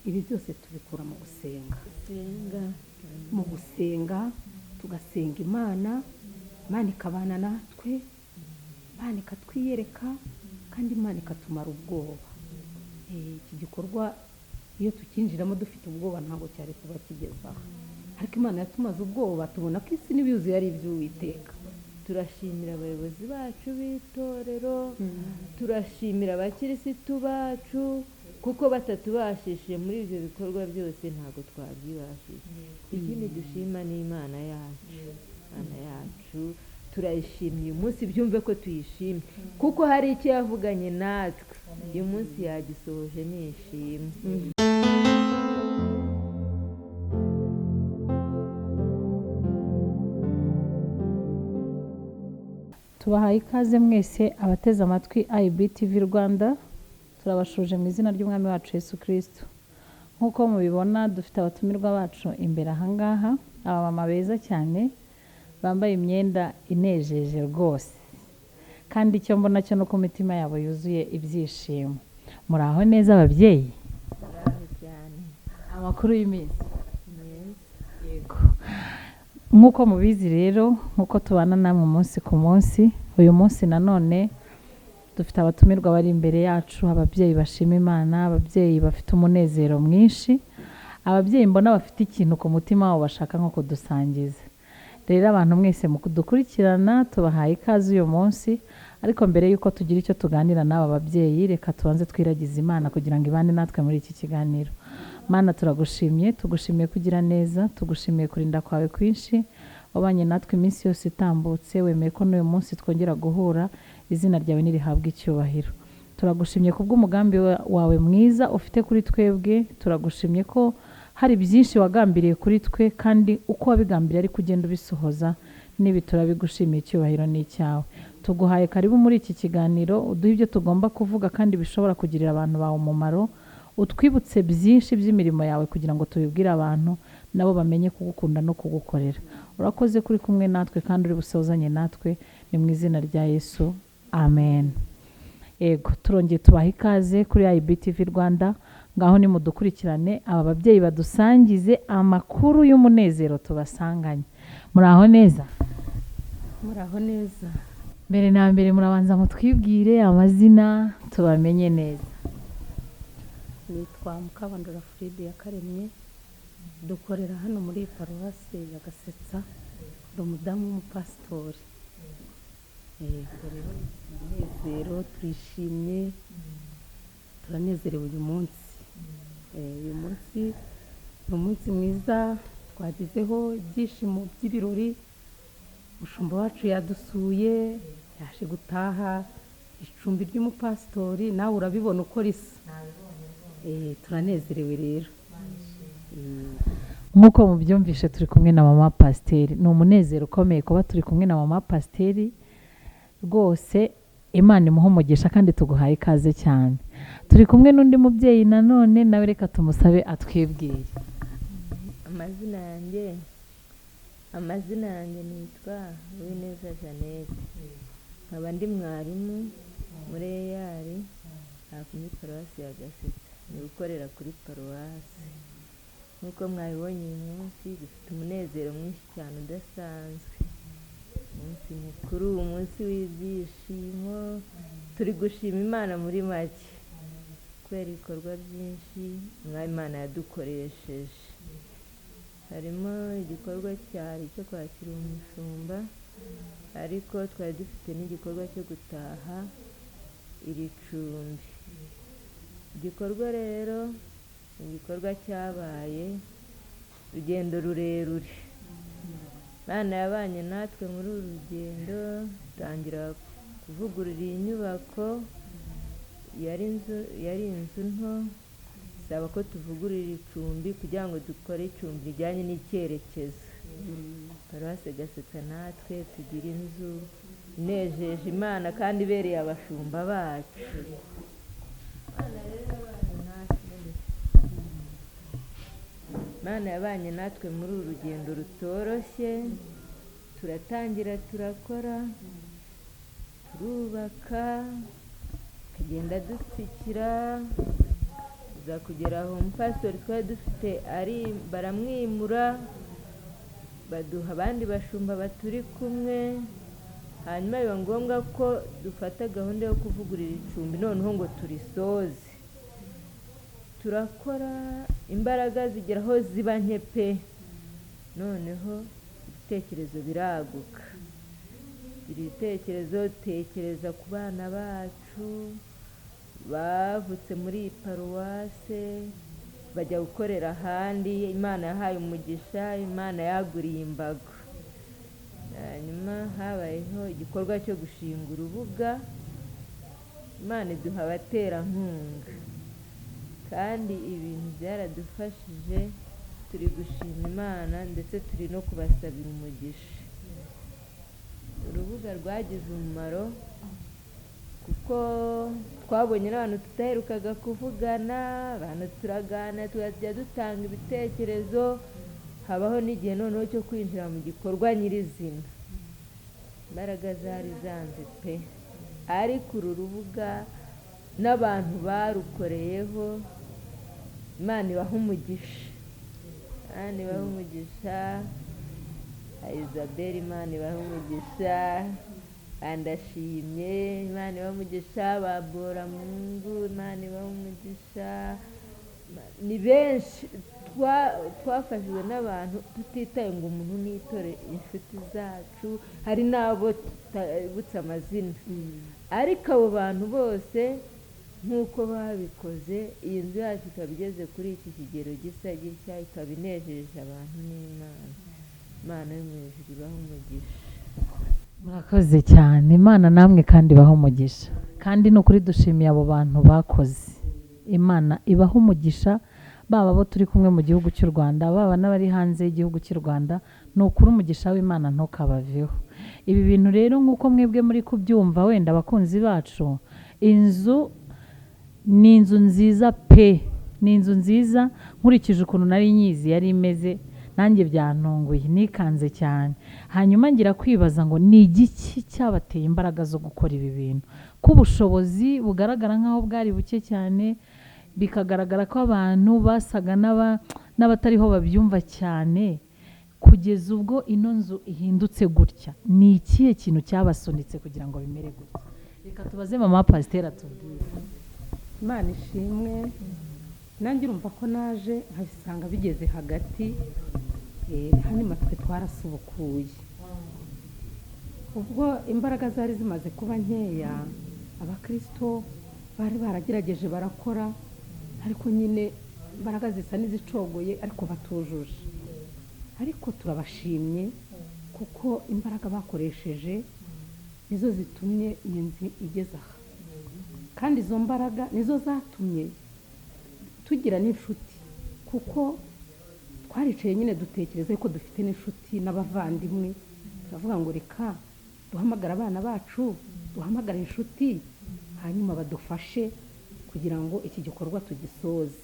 Ibi byose tubikura mu gusenga, mu gusenga tugasenga Imana, Imana ikabana natwe, Imana ikatwiyereka kandi Imana ikatumara ubwoba. Iki gikorwa iyo tukinjiramo dufite ubwoba ntabwo cyari kuba kigeze aha, ariko Imana yatumaze ubwoba, tubona ko isi n'ibiyuzuye ari iby'Uwiteka. Turashimira abayobozi bacu b'itorero, turashimira abakirisitu bacu, kuko batatubashishije muri ibyo bikorwa byose ntabwo twabyibashije. Ikindi dushima ni Imana yacu. Imana yacu turayishimiye uyu munsi, byumve ko tuyishimye kuko hari icyo yavuganye natwe uyu munsi yagisohoje, ni ishimwe. Tubahaye ikaze mwese abateze amatwi IBTV Rwanda, turabashuje mu izina ry'Umwami wacu Yesu Kristo. Nk'uko mubibona, dufite abatumirwa bacu imbere ahangaha, abamama beza cyane bambaye imyenda inejeje rwose, kandi icyo mbona cyo no ku mitima yabo yuzuye ibyishimo. Muri aho neza ababyeyi? Muraho cyane. Amakuru y'iminsi? Meza. Yego. Nk'uko mubizi rero, nk'uko tubana namwe umunsi ku munsi, uyu munsi nanone dufite abatumirwa bari imbere yacu, ababyeyi bashima Imana, ababyeyi bafite umunezero mwinshi, ababyeyi mbona bafite ikintu ku mutima wabo bashaka nko kudusangiza. Rero abantu mwese mu kudukurikirana tubahaye ikaze uyu munsi, ariko mbere y'uko tugira icyo tuganira n'aba babyeyi, reka tubanze twiragize Imana kugira ngo ibane natwe muri iki kiganiro. Mana, turagushimye, tugushimiye kugira neza, tugushimiye kurinda kwawe kwinshi, wabanye natwe iminsi yose itambutse, wemeye ko n'uyu munsi twongera guhura, izina ryawe nirihabwe icyubahiro. Turagushimye kubw'umugambi wawe mwiza ufite kuri twebwe, turagushimye ko hari byinshi wagambiriye kuri twe kandi uko wabigambiriye ariko ugenda ubisohoza, n'ibi turabigushimiye, icyubahiro ni icyawe. Tuguhaye karibu muri iki kiganiro, uduhe ibyo tugomba kuvuga kandi bishobora kugirira abantu bawe umumaro, utwibutse byinshi by'imirimo yawe kugira ngo tubibwire abantu nabo bamenye kugukunda no kugukorera. Urakoze kuri kumwe natwe kandi uri busozanye natwe, ni mu izina rya Yesu, amen. Yego, turongeye tubaha ikaze kuri IBTV Rwanda, ngaho nimudukurikirane aba babyeyi badusangize amakuru y'umunezero tubasanganye. Muri aho neza? Muraho neza. Mbere na mbere murabanza mutwibwire amazina tubamenye neza. Nitwa Mukabandora Fride Yakaremye, dukorera hano muri paruwasi ya Gasetsa, ndi umudamu w'umupasitori. Ubwo rero umunezero, turishimye, turanezerewe uyu munsi. Uyu munsi ni umunsi mwiza, twagizeho ibyishimo by'ibirori, umushumba wacu yadusuye, yaje gutaha icumbi ry'umupasitori, nawe urabibona uko risa. Turanezerewe rero. Nk'uko mubyumvishe turi kumwe na mama pasiteri, ni umunezero ukomeye kuba turi kumwe na mama pasiteri rwose, Imana imuha umugisha kandi tuguhaye ikaze cyane. Turi kumwe n'undi mubyeyi nanone, nawe reka tumusabe atwibwire. Amazina yanjye nitwa Uwineza Jeannette, nkaba ndi mwarimu muri EAR hafi muri paruwasi ya Gasetsa, ni gukorera kuri paruwasi. Nk'uko mwabibonye uyu munsi dufite umunezero mwinshi cyane udasanzwe, umunsi mukuru, umunsi w'ibyishimo, turi gushima Imana muri make kubera ibikorwa byinshi Umwami Imana yadukoresheje. Harimo igikorwa cyari icyo kwakira umushumba, ariko twari dufite n'igikorwa cyo gutaha iri cumbi. Igikorwa rero ni igikorwa cyabaye urugendo rurerure. Imana yabanye natwe muri uru rugendo, dutangira kuvugurura iyi nyubako, yari inzu nto, bisaba ko tuvugurura icumbi kugira ngo dukore icumbi rijyanye n'icyerekezo. Paruwasi Gasetsa natwe tugira inzu inejeje Imana kandi ibereye abashumba bacu. Imana yabanye natwe muri uru rugendo rutoroshye, turatangira turakora, turubaka, tukagenda dutsikira, Tuza kugera aho umupasitori twari dufite ari baramwimura, baduha abandi bashumba baturi kumwe. Hanyuma biba ngombwa ko dufata gahunda yo kuvugurura icumbi noneho ngo turisoze. Turakora, imbaraga zigera aho ziba nke pe, noneho ibitekerezo biraguka. Iri bitekerezo, tekereza ku bana bacu bavutse muri iyi paruwase bajya gukorera ahandi, Imana yahaye umugisha, Imana yaguriye imbago. Hanyuma habayeho igikorwa cyo gushinga urubuga, Imana iduha abaterankunga, kandi ibintu byaradufashije. Turi gushima Imana ndetse turi no kubasabira umugisha. Urubuga rwagize umumaro kuko twabonye n'abantu tutaherukaga kuvugana, abantu turaganira, tukajya dutanga ibitekerezo. Habaho n'igihe noneho cyo kwinjira mu gikorwa nyirizina. Imbaraga zari zanze pe, ariko uru rubuga n'abantu barukoreyeho, Imana ibaha umugisha, Imana ibaha umugisha. Isabelle, Imana ibaha umugisha. Andashimye, Imana ibaha umugisha. Ba Boramungu, Imana ibaha umugisha. Ni benshi twafashijwe n'abantu tutitaye ngo umuntu nitore inshuti zacu, hari n'abo tutabutse amazina, ariko abo bantu bose nk'uko babikoze, iyi nzu yacu ikaba igeze kuri iki kigero gisa gitya, ikaba inejeje abantu n'Imana. Imana yo mu ijuru ibahe umugisha. Murakoze cyane, Imana namwe kandi ibahe umugisha. Kandi ni ukuri dushimiye abo bantu bakoze, Imana ibahe umugisha, baba abo turi kumwe mu gihugu cy'u Rwanda, baba n'abari hanze y'igihugu cy'u Rwanda. Ni ukuri umugisha w'Imana ntukabaveho. Ibi bintu rero nk'uko mwebwe muri kubyumva, wenda abakunzi bacu, inzu ni inzu nziza pe, ni inzu nziza. Nkurikije ukuntu nari nyizi yari imeze, nanjye byantunguye, nikanze cyane. Hanyuma ngira kwibaza ngo ni igiki cyabateye imbaraga zo gukora ibi bintu, ko ubushobozi bugaragara nk'aho bwari buke cyane, bikagaragara ko abantu basaga n'abatariho babyumva cyane, kugeza ubwo ino nzu ihindutse gutya. Ni ikihe kintu cyabasunitse kugira ngo bimere gutya? Reka tubaze mama pasiteri atubwire. Imana ishimwe, nanjye urumva ko naje nkabisanga bigeze hagati, hanyuma twe twarasubukuye. Ubwo imbaraga zari zimaze kuba nkeya, abakirisito bari baragerageje barakora, ariko nyine imbaraga zisa n'izicogoye, ariko batujuje. Ariko turabashimye kuko imbaraga bakoresheje nizo zitumye iyi nzu igeze aha, kandi izo mbaraga nizo zatumye tugira n'inshuti, kuko twaricaye nyine dutekereza ko dufite n'inshuti n'abavandimwe, turavuga ngo reka duhamagare abana bacu, duhamagare inshuti, hanyuma badufashe kugira ngo iki gikorwa tugisoze.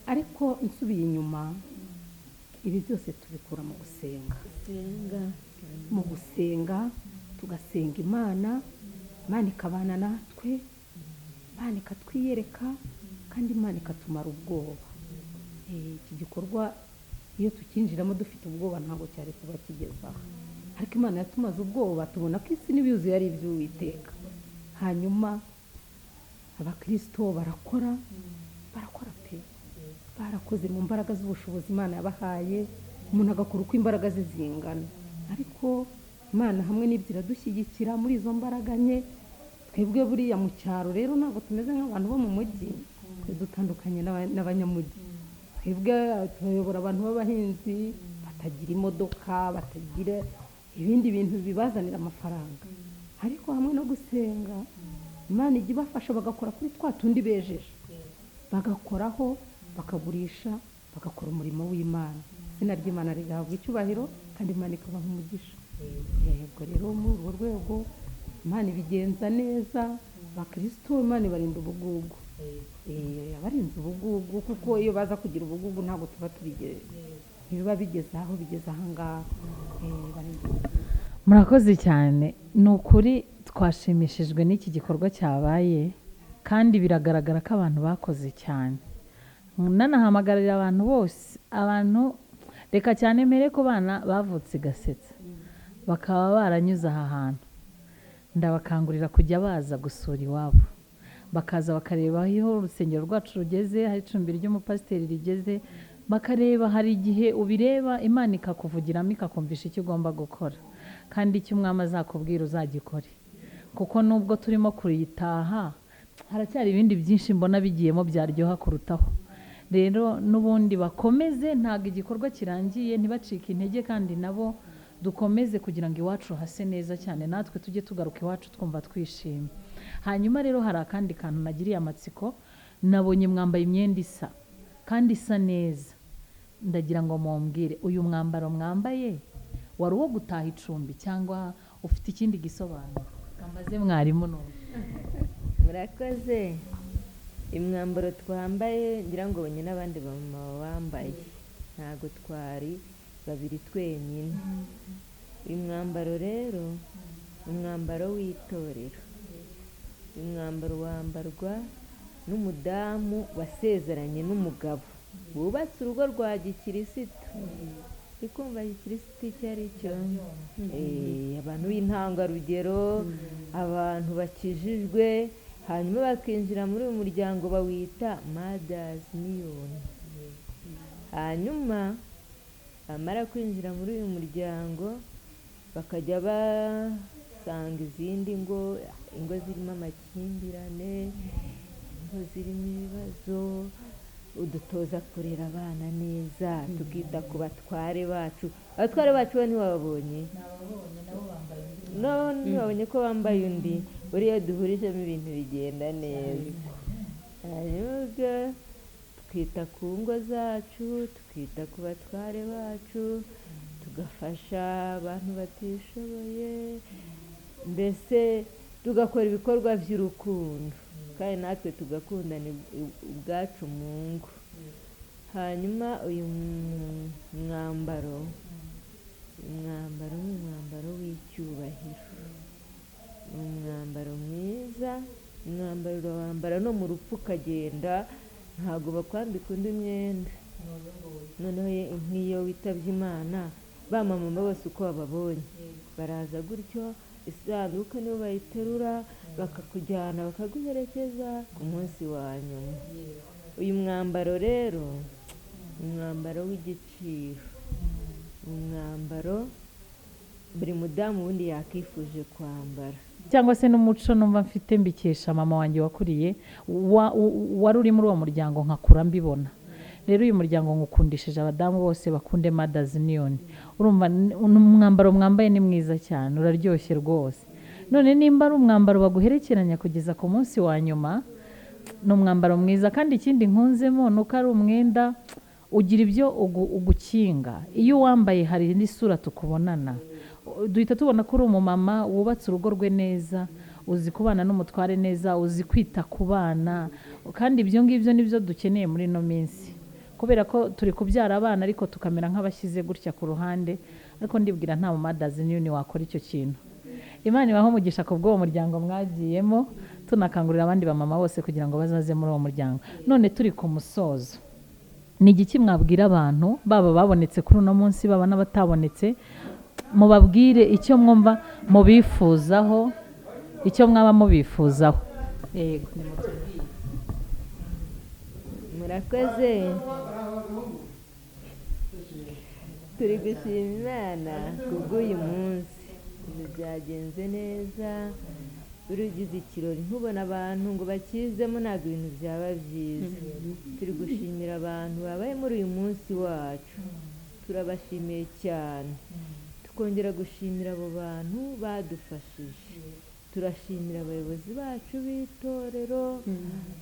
Ariko nsubiye inyuma, ibi byose tubikura mu gusenga, mu gusenga tugasenga Imana, Imana ikabana natwe, Imana ikatwiyereka, kandi Imana ikatumara ubwoba. Iki gikorwa iyo tukinjiramo dufite ubwoba ntabwo cyari kuba kigeze aha, ariko Imana yatumaze ubwoba, tubona ko isi n'ibyuzuye ari iby'Uwiteka. Hanyuma abakirisito barakora, barakora pe, barakoze mu mbaraga z'ubushobozi Imana yabahaye, umuntu agakora uko imbaraga ze zingana, ariko Imana hamwe n'ibyo iradushyigikira muri izo mbaraga nke. Twebwe buriya mu cyaro rero ntabwo tumeze nk'abantu bo mu mujyi, twe dutandukanye n'abanyamujyi. Twebwe tuyobora abantu b'abahinzi batagira imodoka, batagira ibindi bintu bibazanira amafaranga, ariko hamwe no gusenga Imana ijya ibafasha bagakora kuri twa tundi bejeje, bagakoraho, bakagurisha, bagakora umurimo w'Imana. Izina ry'Imana rigahabwa icyubahiro kandi Imana ikabaha umugisha. Yego rero muri urwo rwego Imana ibigenza neza, abakirisito Imana ibarinda ubugugu. Abarinze ubugugu, kuko iyo baza kugira ubugugu ntabwo tuba tubigeze, ntibiba bigeze aho bigeze aha ngaha. Barinze ubugugu. Murakoze cyane, ni ukuri twashimishijwe n'iki gikorwa cyabaye, Kandi biragaragara ko abantu bakoze cyane. Nanahamagarira abantu bose, abantu reka cyane mbere ko bana bavutse i Gasetsa bakaba baranyuze aha hantu, ndabakangurira kujya baza gusura iwabo, bakaza bakareba aho urusengero rwacu rugeze, aho icumbi ry'umupasiteri rigeze, bakareba. Hari igihe ubireba Imana ikakuvugiramo, ikakumvisha icyo ugomba gukora, kandi icyo umwami azakubwira uzagikore, kuko nubwo turimo kuyitaha haracyari ibindi byinshi mbona bigiyemo byaryoha kurutaho. Rero n'ubundi bakomeze, ntabwo igikorwa kirangiye, ntibacike intege, kandi nabo dukomeze kugira ngo iwacu hase neza cyane, natwe tujye tugaruka iwacu twumva twishimye. Hanyuma rero hari akandi kantu nagiriye amatsiko, nabonye mwambaye imyenda isa kandi isa neza. Ndagira ngo mumbwire, uyu mwambaro mwambaye wari uwo gutaha icumbi cyangwa ufite ikindi gisobanuro? Kambaze mwarimu none. Murakoze. Imyambaro twambaye ngira ngo bonye n'abandi bamama bambaye, ntabwo twari babiri twenyine. Uyu mwambaro rero ni umwambaro w'itorero. Uyu mwambaro wambarwa n'umudamu wasezeranye n'umugabo wubatse urugo rwa gikirisitu. Uri kumva gikirisitu icyo ari cyo? Abantu b'intangarugero, abantu bakijijwe, hanyuma bakinjira muri uyu muryango bawita Mothers Union. Hanyuma bamara kwinjira muri uyu muryango bakajya basanga izindi ngo, ingo zirimo amakimbirane, ingo zirimo ibibazo. Udutoza kurera abana neza, tukita ku batware bacu. Abatware bacu bo ntiwababonye? No, ntibabonye ko bambaye undi. Buriya duhurijemo ibintu bigenda neza. Hanyuma ubwo twita ku ngo zacu, tukita ku batware bacu, tugafasha abantu batishoboye, mbese tugakora ibikorwa by'urukundo, kandi natwe tugakundana ubwacu mu ngo. Hanyuma uyu mwambaro, umwambaro ni umwambaro w'icyubahiro, ni umwambaro mwiza. Umwambaro urawambara no mu rupfu ukagenda, ntabwo bakwambika undi mwenda. Noneho nk'iyo witabye Imana, ba mama bose uko bababonye baraza gutyo, isanduku nibo bayiterura bakakujyana bakaguherekeza ku munsi wa nyuma. Uyu mwambaro rero ni umwambaro w'igiciro, ni umwambaro buri mudamu wundi yakifuje kwambara. Cyangwa se n'umuco numva mfite mbikesha mama wanjye wakuriye wari uri muri uwo muryango, nkakura mbibona. Rero uyu muryango ngukundishije abadamu bose bakunde Mothers Union. Urumva umwambaro mwambaye ni mwiza cyane, uraryoshye rwose. None nimba ari umwambaro baguherekeranya kugeza ku munsi wa nyuma, ni umwambaro mwiza. Kandi ikindi nkunzemo ni uko ari umwenda ugira ibyo ugukinga. Iyo uwambaye hari indi sura tukubonana, duhita tubona ko uri umumama wubatse urugo rwe neza, uzi kubana n'umutware neza, uzi kwita ku bana. Kandi ibyo ngibyo nibyo dukeneye muri ino minsi, kubera ko turi kubyara abana ariko tukamera nk'abashyize gutya ku ruhande. Ariko ndibwira nta mu Mothers Union wakora icyo kintu. Imana ibahe umugisha ku bw'uwo muryango mwagiyemo, tunakangurira abandi bamama bose kugira ngo bazaze muri uwo muryango. None turi ku musozo, ni igiki mwabwira abantu baba babonetse kuri uno munsi, baba n'abatabonetse? Mubabwire icyo mwumva mubifuzaho, icyo mwaba mubifuzaho. Yego, nimutubwire. Murakoze. Turi gushima Imana kubw'uyu munsi, ibintu byagenze neza. Buri ugize ikirori ntubona abantu ngo bakizemo, ntabwo ibintu byaba byiza. Turi gushimira abantu babaye muri uyu munsi wacu, turabashimiye cyane. Tukongera gushimira abo bantu badufashije. Turashimira abayobozi bacu b'itorero,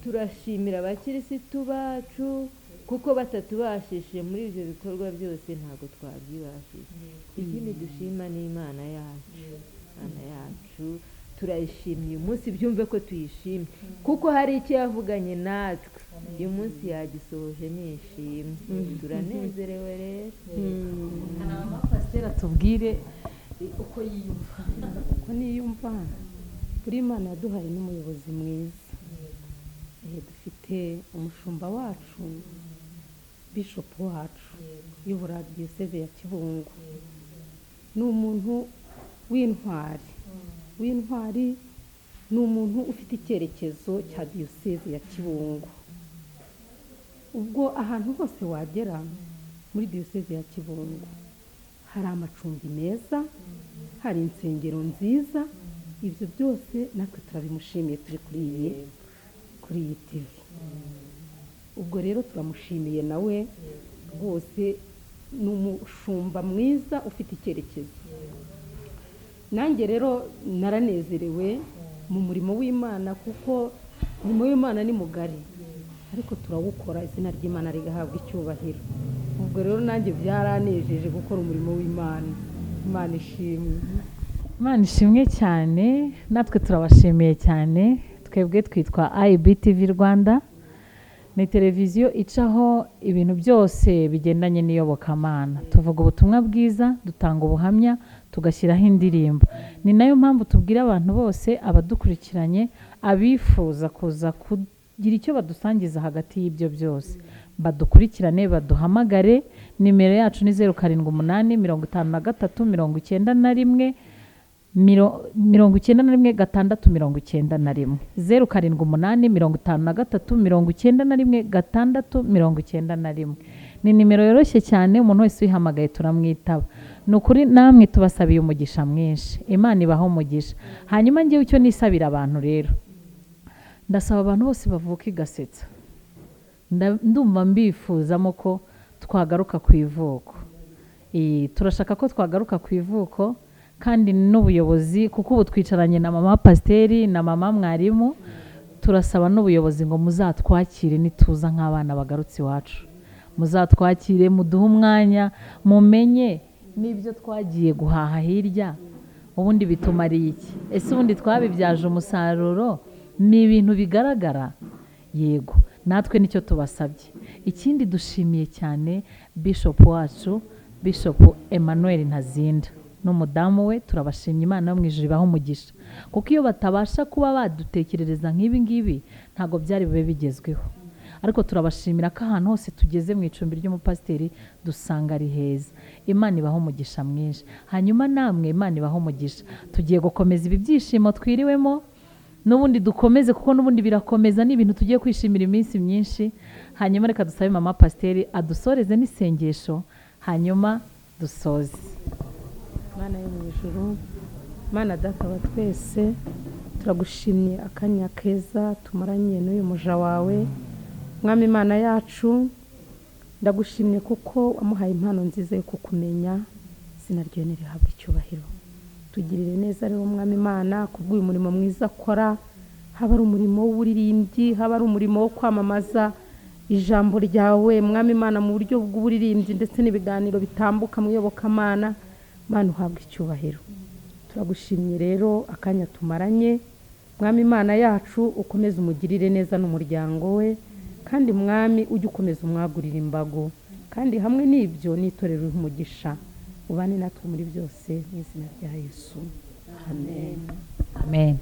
turashimira abakirisitu bacu, kuko batatubashije muri ibyo bikorwa byose ntabwo twabyibashije. Ikindi dushima ni Imana yacu. Imana yacu turayishimiye uyu munsi, byumve ko tuyishimye kuko hari icyo yavuganye natwe. Uyu munsi yagisohoje, ni ishimwe, turanezerewe rero. Mama Pasiteri atubwire uko yiyumva. Uko niyumva, buri Imana yaduhaye n'umuyobozi mwiza. Dufite umushumba wacu, bishopu wacu uyobora diyoseze ya Kibungo. Ni umuntu w'intwari, w'intwari, ni umuntu ufite icyerekezo cya diyoseze ya Kibungo. Ubwo ahantu hose wagera muri diyoseze ya Kibungo hari amacumbi meza, hari insengero nziza. Ibyo byose natwe turabimushimiye turi kuri iyi TV. Ubwo rero turamushimiye nawe rwose, ni umushumba mwiza ufite icyerekezo. Nanjye rero naranezerewe mu murimo w'Imana, kuko umurimo w'Imana ni mugari, ariko turawukora, izina ry'Imana rigahabwa icyubahiro. Ubwo rero nanjye byaranejeje gukora umurimo w'Imana. Imana ishimwe. Imana ishimwe cyane. Natwe turabashimiye cyane. Twebwe twitwa IBTV Rwanda, ni televiziyo icaho ibintu byose bigendanye n'iyobokamana. Tuvuga ubutumwa bwiza, dutanga ubuhamya, tugashyiraho indirimbo. Ni nayo mpamvu tubwira abantu bose abadukurikiranye, abifuza kuza kugira icyo badusangiza hagati y'ibyo byose, badukurikirane, baduhamagare. Nimero yacu ni 078 53 91 91 6 91, 078 53 91 6 91. Ni nimero yoroshye cyane, umuntu wese uyihamagaye turamwitaba. Ni ukuri namwe tubasabiye umugisha mwinshi, Imana ibaho umugisha. Hanyuma ngewe icyo nisabira abantu rero, ndasaba abantu bose bavuka i Gasetsa, ndumva mbifuzamo ko twagaruka ku ivuko. Turashaka ko twagaruka ku ivuko, kandi n'ubuyobozi, kuko ubu twicaranye na mama pasiteri na mama mwarimu, turasaba n'ubuyobozi ngo muzatwakire nituza nk'abana bagarutse iwacu, muzatwakire, muduhe umwanya, mumenye n'ibyo twagiye guhaha hirya ubundi bitumariye iki, ese ubundi twabibyaje umusaruro, ni ibintu bigaragara. Yego, natwe nicyo tubasabye. Ikindi dushimiye cyane bishop wacu, Bishop Emmanuel Ntazinda n'umudamu we, turabashimye. Imana yo mu ijuru ibahe umugisha, kuko iyo batabasha kuba badutekerereza nk'ibi ngibi ntabwo byari bube bigezweho. Ariko turabashimira ko ahantu hose tugeze mu icumbi ry'umupasiteri dusanga ari heza. Imana ibahe umugisha mwinshi. Hanyuma namwe Imana ibahe umugisha. Tugiye gukomeza ibi byishimo twiriwemo, n'ubundi dukomeze, kuko n'ubundi birakomeza, ni ibintu tugiye kwishimira iminsi myinshi. Hanyuma reka dusabe mama pasiteri adusoreze n'isengesho, hanyuma dusoze. Mana yo mu ijuru, Mana Data wa twese, turagushimye akanya keza tumaranye n'uyu muja wawe. Mwami Imana yacu, ndagushimye kuko wamuhaye impano nziza yo kukumenya, izina ryawe nirihabwe icyubahiro. Tugirire neza rero Mwami Imana kubw'uyu murimo mwiza akora, haba ari umurimo w'uburirimbyi, haba ari umurimo wo kwamamaza ijambo ryawe Mwami Imana mu buryo bw'uburirimbyi ndetse n'ibiganiro bitambuka mu iyobokamana. Mana uhabwe icyubahiro. Turagushimye rero akanya tumaranye. Mwami Imana yacu, ukomeze umugirire neza n'umuryango we, kandi Mwami ujye ukomeza umwagurira imbago, kandi hamwe n'ibyo n'itorero umugisha. Ubane natwe muri byose mu izina rya Yesu, amen. Amen.